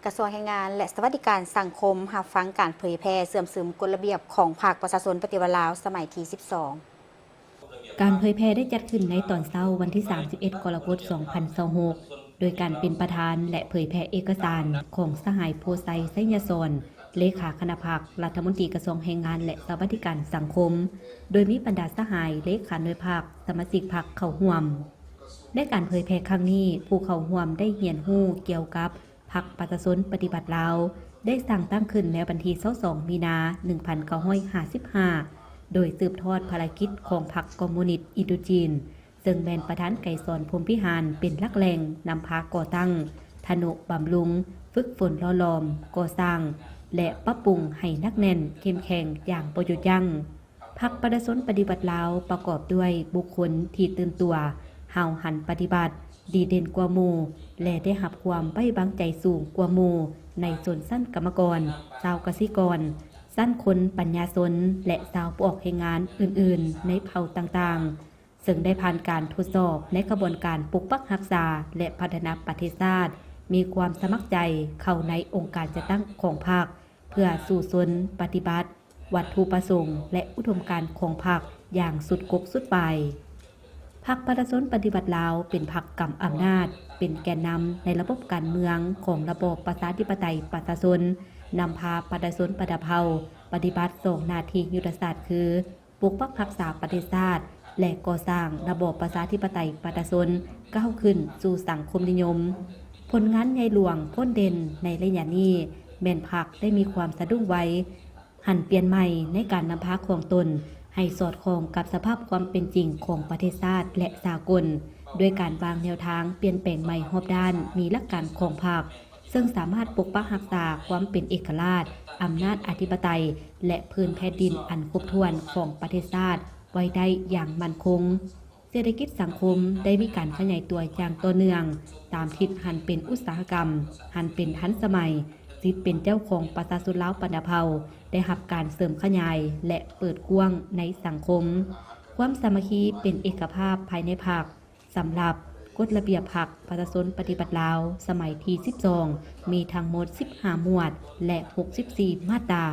ກະຊວງແຮງງານ ແລະ ສະຫວັດດີການສັງຄົມ ຮັບຟັງການເຜີຍແຜ່ເຊື່ອມຊຶມກົດລະບຽບຂອງພັກປະຊາຊົນປະຕິວັດລາວສະໄໝທີສິບສອງ. ການເຜີຍແຜ່ໄດ້ຈັດຂຶ້ນໃນຕອນເຊົ້າວັນທີສາມສິບເອັດ ກໍລະກົດ ສອງພັນຊາວຫົກ ໂດຍການເປັນປະທານ ແລະ ເຜີຍແຜ່ເອກະສານຂອງສະຫາຍ ໂພໄຊ ໄຊຍະສອນ ເລຂາຄະນະພັກ, ລັດຖະມົນຕີກະຊວງແຮງງານ ແລະ ສະຫວັດດີການສັງຄົມ, ໂດຍມີບັນດາສະຫາຍເລຂາໜ່ວຍພັກ, ສະມາຊິກພັກເຂົ້າຮ່ວມ. ໃນການເຜີຍແຜ່ຄັ້ງນີ້, ຜູ້ເຂົ້າຮ່ວມໄດ້ຮຽນຮູ້ກ່ຽວກັບ ພັກປະຊາຊົນປະຕິວັດລາວ ໄດ້ສ້າງຕັ້ງຂຶ້ນໃນວັນທີຊາວສອງ ມີນາ ໜຶ່ງພັນເກົ້າຮ້ອຍຫ້າສິບຫ້າ ໂດຍສືບທອດພາລະກິດຂອງພັກຄອມມູນິດອິນໂດຈີນ, ເຊິ່ງແມ່ນປະທານໄກສອນ ພົມພິຫານ ເປັນຫຼັກແຫຼ່ງນຳພາກໍ່ຕັ້ງ, ທະນຸບຳລຸງ, ຝຶກຝົນຫຼໍ່ຫຼອມ, ກໍ່ສ້າງ ແລະ ປັບປຸງໃຫ້ໜັກແໜ້ນ, ເຂັ້ມແຂງຢ່າງບໍ່ຢຸດຢັ້ງ. ພັກປະຊາຊົນປະຕິວັດລາວ ປະກອບດ້ວຍບຸກຄົນທີ່ຕື່ນຕົວ, ຫ້າວຫັນປະຕິບັດ, ດີເດັ່ນກວ່າໝູ່ ແລະ ໄດ້ຮັບຄວາມໄວ້ວາງໃຈສູງກວ່າໝູ່ໃນຊົນຊັ້ນກຳມະກອນ, ຊາວກະສິກອນ, ຊັ້ນຄົນປັນຍາຊົນ ແລະ ຊາວຜູ້ອອກແຮງງານອື່ນໆໃນເຜົ່າຕ່າງໆ, ເຊິ່ງໄດ້ຜ່ານການທົດສອບໃນຂະບວນການປົກປັກຮັກສາ ແລະ ພັດທະນາປະເທດຊາດ, ມີຄວາມສະໝັກໃຈເຂົ້າໃນອົງການຈັດຕັ້ງຂອງພັກ ເພື່ອສູ້ຊົນປະຕິບັດ ວັດຖຸປະສົງ ແລະ ອຸດົມການຂອງພັກຢ່າງສຸດກົກສຸດປາຍ. ພັກປະຊາຊົນປະຕິວັດລາວ ເປັນພັກກຳອຳນາດ, ເປັນແກນນຳໃນລະບົບການເມືອງຂອງລະບອບປະຊາທິປະໄຕປະຊາຊົນ, ນຳພາປະຊາຊົນບັນດາເຜົ່າປະຕິບັດສອງໜ້າທີ່ຍຸດທະສາດຄື ປົກປັກຮັກສາປະເທດຊາດ ແລະ ກໍ່ສ້າງລະບອບປະຊາທິປະໄຕປະຊາຊົນ ກ້າວຂຶ້ນສູ່ສັງຄົມນິຍົມ. ຜົນງານໃຫຍ່ຫຼວງພົ້ນເດັ່ນໃນໄລຍະນີ້ ແມ່ນພັກໄດ້ມີຄວາມສະດຸ້ງໄວ, ຫັນປ່ຽນໃໝ່ໃນການນຳພາຂອງຕົນ ໃຫ້ສອດຄ່ອງກັບສະພາບຄວາມເປັນຈິງຂອງປະເທດຊາດ ແລະ ສາກົນ, ດ້ວຍການວາງແນວທາງປ່ຽນແປງໃໝ່ຮອບດ້ານ, ມີຫຼັກການຂອງພັກ, ເຊິ່ງສາມາດປົກປັກຮັກສາຄວາມເປັນເອກະລາດ, ອຳນາດອະທິປະໄຕ ແລະ ພື້ນແຜ່ນດິນອັນຄົບຖ້ວນຂອງປະເທດຊາດໄວ້ໄດ້ຢ່າງໝັ້ນຄົງ. ເສດຖະກິດສັງຄົມໄດ້ມີການຂະຫຍາຍຕົວຢ່າງຕໍ່ເນື່ອງ, ຕາມທິດຫັນເປັນອຸດສາຫະກຳ, ຫັນເປັນທັນສະໄໝ, ສິດເປັນເຈົ້າຂອງປະຊາຊົນລາວບັນດາເຜົ່າໄດ້ຮັບການເສີມຂະຫຍາຍ ແລະ ເປີດກວ້າງໃນສັງຄົມ. ຄວາມສາມັກຄີເປັນເອກະພາບພາຍໃນພັກ ສຳລັບກົດລະບຽບພັກປະຊາຊົນປະຕິວັດລາວສະໄໝທີສິບສອງ ມີທັງໝົດສິບຫ້າໝວດ ແລະ ຫົກສິບສີ່ມາດຕາ.